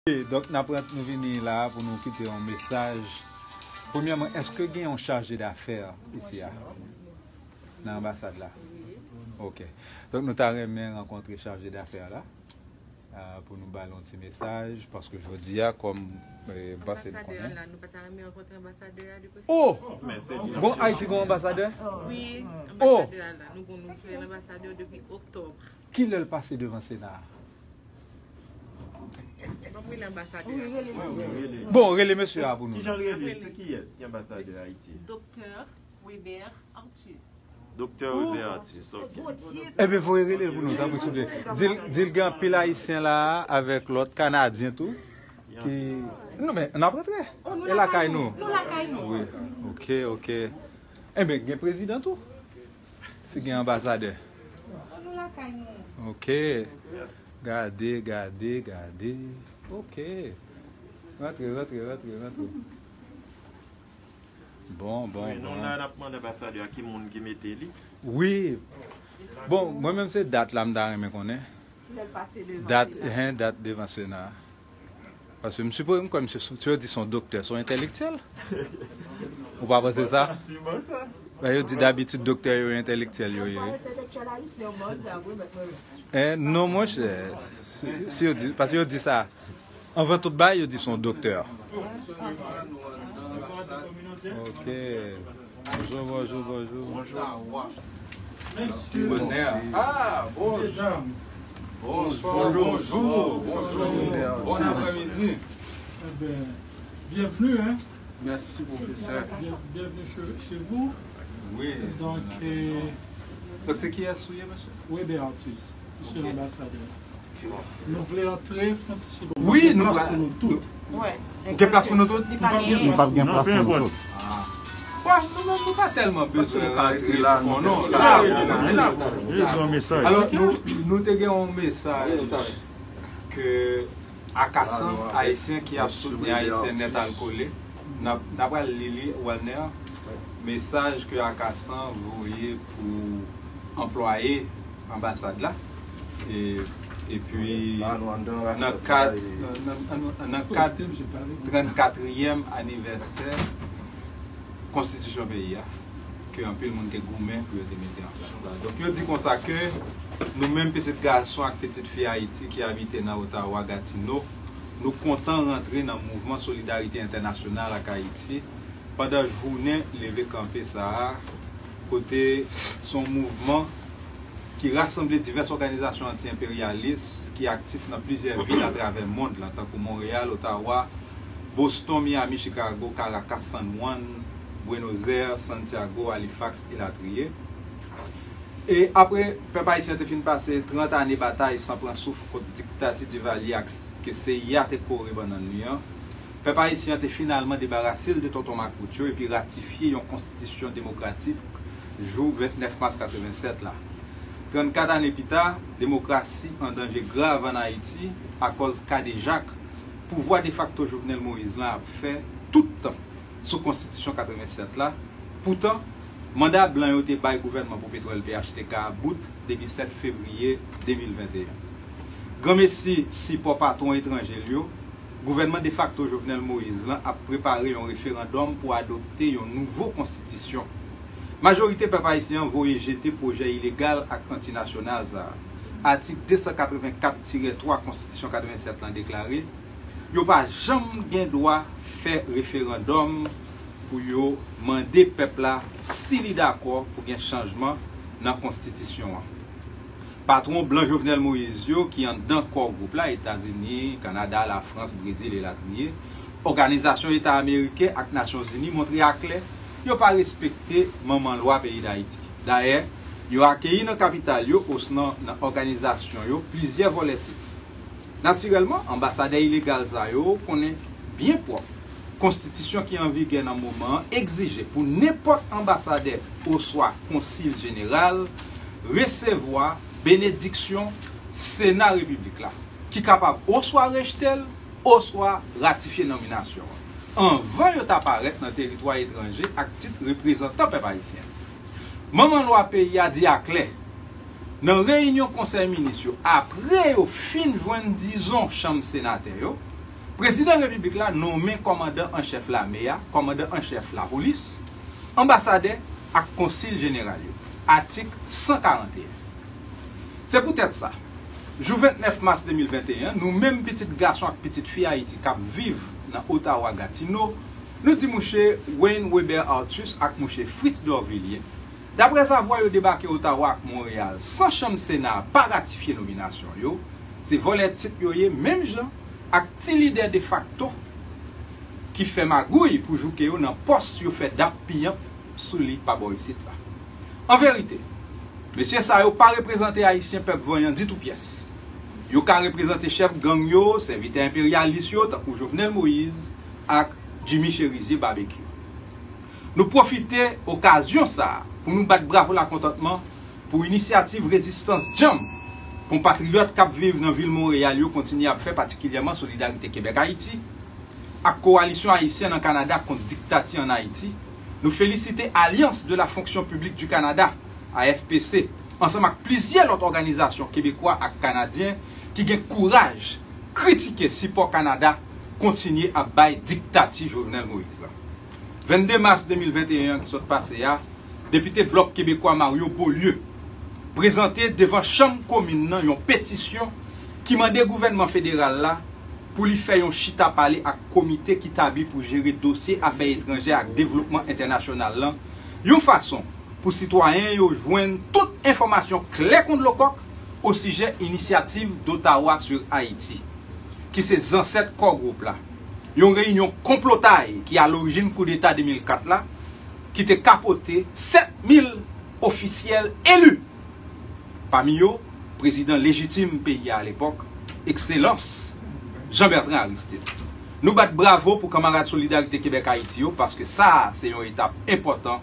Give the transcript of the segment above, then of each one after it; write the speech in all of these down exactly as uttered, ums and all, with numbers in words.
Donk, n ap rant, nou vini la pou nou kite yon mesaj. Premyèman, èske gen yon chaje dafè isi a? Nan anbasad la? Ok. Donk, nou ta renmen rankontre chaje dafè la, ah, pou nou ba l yon ti mesaj, paske jodi a, kòm, eh, m panse nou konnen. Anbasadè a la, nou pa ta renmen rankontre anbasadè a depi. Oh! Gon Ayiti gon anbasadè? Wi, anbasadè a la. Nou gon nouvèl anbasadè depi oktòb. Kilè l pase devan Sena a? Bon, rele anbasadè a. Bon, rele mesye a pou nou. Kijan l rele? Se kiyès ki anbasadè Ayiti? Doktè Weber Arthus. Doktè Weber Arthus, ok. Ebyen, voye rele l pou nou, tanpri, souple. Di l, di l gen anpil Ayisyen la, avèk lòt Kanadyen tou, ki, non, men, n ap rantre. E lakay nou. Nou lakay nou. Wi, ok, ok. Ebyen, gen prezidan tou. Si gen anbasadè. An nou lakay nou. Ok. Gade, gade, gade. Ok. Rantre, rantre, rantre, rantre. Bon, bon, bon. Wi, nou la, n ap mande anbasadè a ki moun ki mete li. Wi. Bon, mwen menm se dat la m ta renmen konnen. Dat, hen, dat devan Sena. Paske m sipoze, m kwè misye, si yo di se yon doktè, se yon entèlektyèl. Ou pa panse sa? Lè yo di dabitid doktè yo entèlektyèl yo ye. Eh, non, monchè. Si, si yo di, paske yo di sa. Anvan tout bagay, yo di se yon doktè. Ok. Bonjou, bonjou, bonjou. Bonjou. Ah, bonjou. Bonjou, bonjou, bonjou. Bon aprèmidi. Ebyen, byenvni, hein. Mèsi, pwofesè. Byen-, byenvni chez, chez vous. Wi. Donk, euh, donk, se kiyès ou ye, mesye? Weber Arthus, misye lanbasadè. Nou vle antre, fè yon ti chita. Wi, nou gen plas pou nou tout. Gen plas pou nou tout? Nou p ap gen plas pou nou tout. Bon, nou menm, nou pa tèlman bezwen rantre fon, non. Alò, nou, nou te gen yon mesaj ke Akasan, Ayisyen ki ap soutni Ayisyen nèt al kole. N ap, n ap pral li li, Walner, mesaj ke Akasan voye pou anplwaye anbasad la. E, epi, nan kad, nan, nan, nan, nan kad trannkatriyèm anivèsè konstitisyon peyi a, ke anpil moun te goumen pou yo te mete an plas la. Donk, yo di konsa ke nou menm pitit gason ak pitit fi Ayiti ki abite nan Ottawa, Gatineau, nou kontan rantre nan mouvman solidarite entènasyonal ak Ayiti pandan jounen leve kanpe sa a, kote se yon mouvman ki rasanble divès òganizasyon anti-enperyalis ki aktif nan plizyè vil atravè mond lan, tankou Monreyal, Ottawa, Boston, Miami, Chicago, Caracas, San Juan, Buenos Aires, Santiago, Halifax, elatriye. E apre, pèp ayisyen an te fin pase trant ane batay san pran souf kont diktati Duvalier ak s-, ke C I A te kore bannann li an, pèp ayisyen an te finalman debarase l de tonton makout yo epi ratifye yon konstitisyon demokratik jou vennèf mas katrevennsèt la. Trannkat ane pita, demokrasi an danje grav ann Ayiti akòz kadejak pouvwa defakto Jovenel Moïse lan ap fè tout tan sou konstitisyon katrevennsèt la. Poutan, manda blan yo te bay gouvènman pou petwòl P H T K a bout depi sèt fevriye de mil venteyen. Granmesi sipò patwon etranje l yo, gouvènman defakto Jovenel Moïse lan ap prepare yon referandòm pou adopte yon nouvo konstitisyon. Majorite pèp ayisyen an voye jete pwojè ilegal ak antinasyonal sa a. Atik de san katrevenkat tirè twa Konstitisyon katrevennsèt lan deklare, yo pa janm gen dwa fè referandòm pou yo mande pèp la si li dakò pou gen chanjman nan konstitisyon an. Patwon blan Jovenel Moïse yo ki anndan Core Group la, Etazini, Kanada, Lafrans, Brezil, elatriye, Òganizasyon Eta Ameriken ak Nasyonzini montre aklè yo pa respekte manman lwa peyi Dayiti. Dayè, yo akeyi nan kapital yo osnon nan òganizasyon yo plizyè vòlè tit. Natirèlman, anbasadè ilegal sa yo konnen byen pwòp konstitisyon ki an vigè nan moman an egzije pou nenpòt anbasadè oswa konsil jeneral resevwa benediksyon Sena Repiblik la, ki kapab oswa rejte l oswa ratifye nominasyon an anvan yo ta parèt nan teritwa etranje ak tit reprezantan pèp ayisyen. Manman lwa peyi a di aklè, nan reyinyon Konsèy Minis yo, apre yo fin jwenn dizon Chanm Senatè yo, Prezidan Repiblik la nonmen kòmandan an chèf lame a, kòmandan an chèf lapolis, anbasadè ak konsil jeneral yo. Atik san karanteyen. Se poutèt sa, jou vennèf mas de mil venteyen, nou menm pitit gason ak pitit fi Ayiti k ap viv nan Ottawa, Gatineau, nou di mouche Wayne Weber Arthus ak mouche Fritz Dorvillier, daprèzavwa yo debake Ottawa ak Monreyal san chanm Sena a pa ratifye nominasyon yo, se vòlè tit yo ye, menm jan ak ti lidè defakto ki fè magouy pou jouke yo nan pòs yo fè dap piyanp sou li pa bò isit la. An verite, mesye sa yo pa reprezante Ayisyen pèp vanyan ditou pyès. Yo ka reprezante chèf gang yo, sèvitè enperyalis yo, tankou Jovenel Moïse ak Jimmy Chérizier Barbecue. Nou pwofite okazyon sa a pou nou bat bravo lakontantman pou inisyativ rezistans djanm konpatriyòt k ap viv nan vil Monreyal yo kontinye ap fè, patikilyèman Solidarite Kebèk Ayiti ak Kowalisyon Ayisyen nan Kanada kont diktati ann Ayiti. Nou felisite Alliance de la Fonction Publique du Canada, A F P C, ansanm ak plizyè lòt òganizasyon kebekwa ak kanadyen ki gen kouraj kritike sipò Kanada kontinye ap bay diktati Jovenel Moïse la. Vennde mas de mil venteyen an ki sot pase a, depite Blòk Kebekwa Mario Beaulieu prezante devan Chanm Komin nan yon petisyon ki mande gouvènman federal la pou li fè yon chita pale ak komite ki tabli pou jere dosye afè etranjè ak devlopman entènasyonal lan, yon fason pou sitwayen yo jwenn tout enfòmasyon klè kon dlo kòk osijè Inisyativ d'Ottawa sur Haïti, ki se zansèt Core Group la, yon reyinyon konplotay ki alorijin koudeta de mil kat la, ki te kapote sèt mil ofisyèl eli, pami yo prezidan lejitim peyi a alepòk, Ekselans Jean Bertrand Aristide. Nou bat bravo pou kanmarad Solidarite Kebèk Ayiti yo, paske sa a se yon etap enpòtan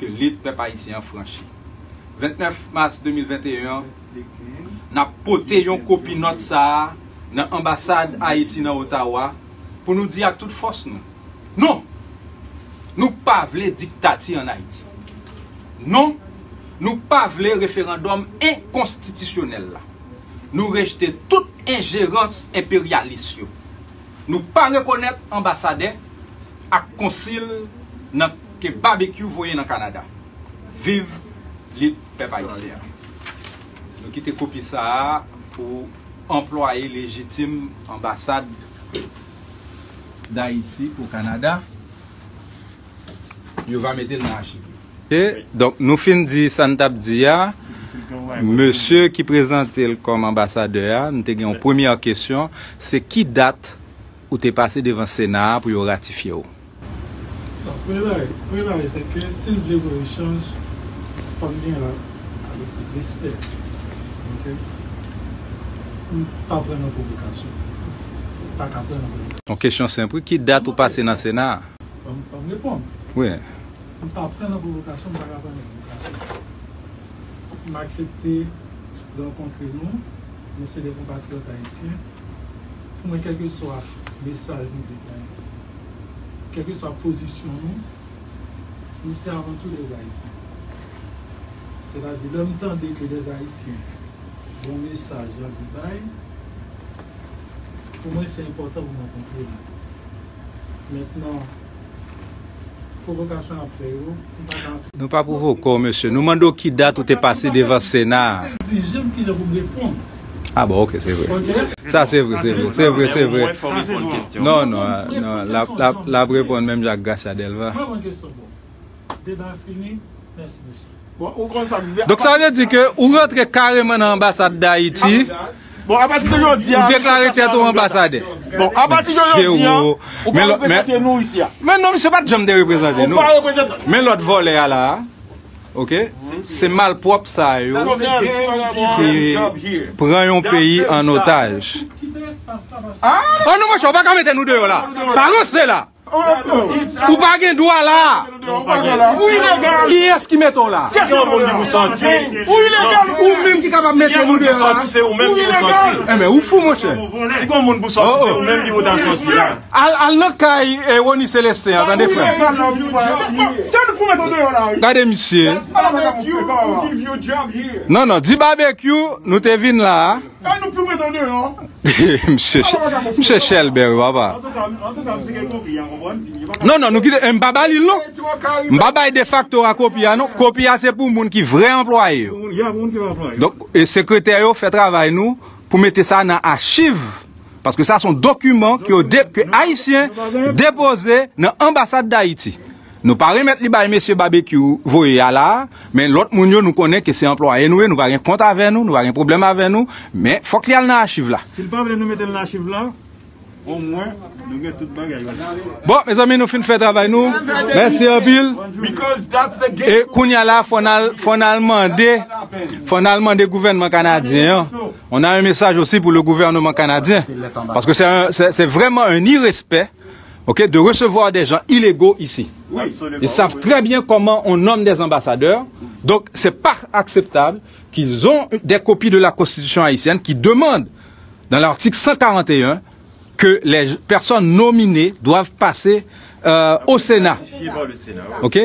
ke lit pèp ayisyen an franchi. Vennèf mas de mil venteyen an, n ap pote yon kopi nòt sa a nan anbasad Ayiti nan Ottawa pou nou di ak tout fòs nou, non! Nou pa vle diktati ann Ayiti. Non, nou pa vle referandòm enkonstitisyonèl la. Nou rejte tout enjerans enperyalis yo. Nou pa rekonèt anbasadè ak konsil nan ke Babekyou voye nan Kanada. Viv lit pèp ayisyen an. Nou kite kopi sa a pou anplwaye lejitim anbasad Dayiti o Kanada. Yo va mete l nan achiv yo. Ok, donk, nou fin di sa n t ap di a. Mesye ki prezante l kòm anbasadè a, nou te gen yon premyè kesyon, se ki dat ou te pase devan Sena a pou yo ratifye w? Donk, premye bagay, premye bagay, se ke si l vle voye chanj, fò m gen la avèk respè. Ok? M pa pran nan pwovokasyon. M pa ka pran nan pwovokasyon. Yon kesyon senp, wi. Ki dat ou pase nan Sena a? Ban m, ban m reponn. Wi. M pa pran nan pwovokasyon, m pa ka pran nan pwovokasyon. M aksepte rankontre nou, nou se de konpatriyòt ayisyen. Pou mwen, kèlkeswa mesaj nou vle bay, kèlkeswa pozisyon nou, nou se avan tou de Ayisyen. Sètadi, lè m tande ke de Ayisyen gen yon mesaj y ap vle bay, pou mwen, se enpòtan pou m rankontre nou. Mentnan, pwovokasyon ap fè yo, m pa ka antre. Nou pa pwovoke w, mesye. Nou mande w ki dat ou te pase devan Sena a. Egzije m kijan pou m reponn. Ah bon, ok, se vre. Ok? Sa se vre, se vre, se vre, se vre. Sa se vre. Non, non, ah, non, l ap, l ap, l ap reponn menm jan ak Gracia Delva. Mwen, mwen kesyon bon. Deba fini. Mèsi, mesye. Bon, ou konn sa m di. Donk, sa vle di ke ou rantre kareman nan anbasad Dayiti. Bon, apati de jodi a, ou deklare tèt ou anbasadè. Bon, apati de jodi a, ou pa reprezante nou isi a. Men non, misye pa t janm te reprezante nou. Ou pa reprezante. Men lòt vòlè a la a, ok? Se malpwòp sa yo ki pran yon peyi an otaj. Ah non, monchè, ou pa ka mete nou deyò la. Pa ranse la. Ou pa gen dwa la. Kiyès ki mete w la? Si yon moun ki pou sòti. Ou menm ki kapab mete nou deyò la. Si yon moun pou sòti, se ou menm ki pou sòti. Enben, ou fou, monchè. Si yon moun pou sòti, se ou menm ki pou ta sòti la. Al, al nan kay, eh, Rony Célestin an, tande, frè. Gade misye. Non, non, di Babekyou, nou te vin la a. Misye Chèlbè, wi, papa. Non, non, nou kite, m pa ba li l non. M pa bay defakto a kopi a non. Kopi a se pou moun ki vrè anplwaye yo. Donk, e sekretè yo fè travay nou pou mete sa nan achiv. Paske sa se yon dokiman ke, de, ke Ayisyen depoze nan anbasad Dayiti. Nou pa remèt li bay mesye Babekyou voye a la, men lòt moun yo nou konnen ke se anplwaye nou ye, nou pa gen kont avè nou, nou pa gen pwoblèm avè nou, men fòk li al nan achiv la. Si l pa vle nou mete l nan achiv la, omwen, nou gen tout bagay yo. Bon, mezanmi, nou fin fè travay nou. Mèsi anpil. E kounye a la, fò n al, fò n al mande, fò n al mande gouvènman kanadyen an. On a un message aussi pour le gouvernement canadien. Parce que c'est un- c'est c'est vraiment un irrespect, ok, de recevoir des gens illégaux ici. Ils savent très bien comment on nomme des ambassadeurs. Donc, c'est pas acceptable qu'ils ont des copies de la Constitution haïtienne qui demandent, dans l'article cent quarante et un, que les personnes nominées doivent passer euh, au Sénat. Ok?